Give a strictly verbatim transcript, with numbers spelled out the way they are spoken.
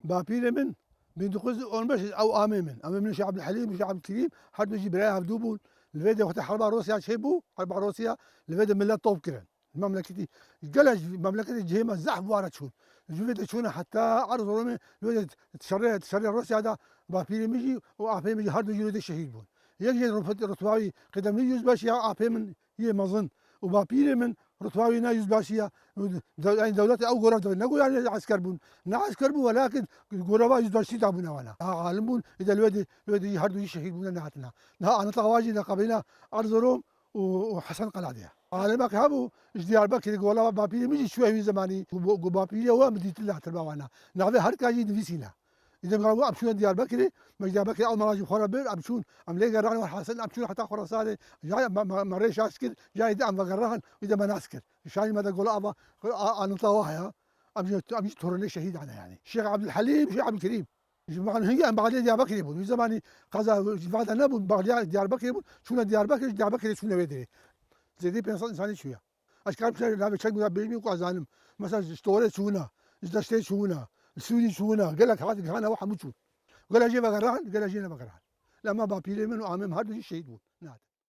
Bapîrê min bin dokuz yüz on beş ew amê min. Amê min Şêx Ebdulhelîm, Şêx Ebdulkerîm, her du jî birayê hevdû bûn. Li vê de wextê herba Rûsya çêbû, herba Rûsya, li vê de millet top kirin. Memleketî, gelek memleketê cihê me zehf wara çûn. Ji vê de çûne heta Erzurumê, li vê de şerê, şerê Rûsya de bapîrê min jî û apê min jî her du jî li wê de şehîd bûn. Yek jê rutba-, rutba wî qedemî yüzbaşî ya apê min yê mezin û bapîrê min rutba wî ne yüzbaşî ya. De-, yani dewletê ew gora de ne goya ne esker bûn. Ne esker bû, welakin goreva yüzbaşî da bûne wana. Ha, alim bûn, îde li wê de, li wê de jî her du jî şehîd bûne nehatina. Niha anıta wa jî ne qabîna Erzurum û, û Hesen Qela de ye. Alimekî hebû, ji Diyarbekirê, ku wela bapîrê min jî çûye wî zemanî, ku, ku bapîrê we min dîtine, hatira wana. Navê her ka jî nivîsîne. Îdem wan em çûne Diyarbekirê, me ji Diyarbekirê ew mala jî xwe re bir, em çûn, em lê gerihan wer Hesen, em çûn heta Xurasanê, ya me, me, me rê şaş kir, ya îdî em vegerihand, îdî me nas kir. Şahî me de gola ava, a, anıta wa heye, em jî, em jî torunê şehîdan e yani. Şêx Ebdulhelîm, Şêx Ebdulkerîm. Ji van hingî em Bexdê Diyarbekirê bûn. Wî zemanî qeza ji van de nebûn, Bexdê Diyarbekirê bûn. Çûne Diyarbekirê, ji Diyarbekirê çûne wê derê. Zêdî pênc sed însanî çûye. Ez karim ser navê çend gura bêjim ku ez zanim. Mesela ji Torê çûne, ji Deştê çûne, li Sûrî çûne, gelek hat gihane we hemû çûn. Gelek jê vegeran, gelek jê nevegeran. Lema bapîrê min û amê min her du jî şehîd bûn.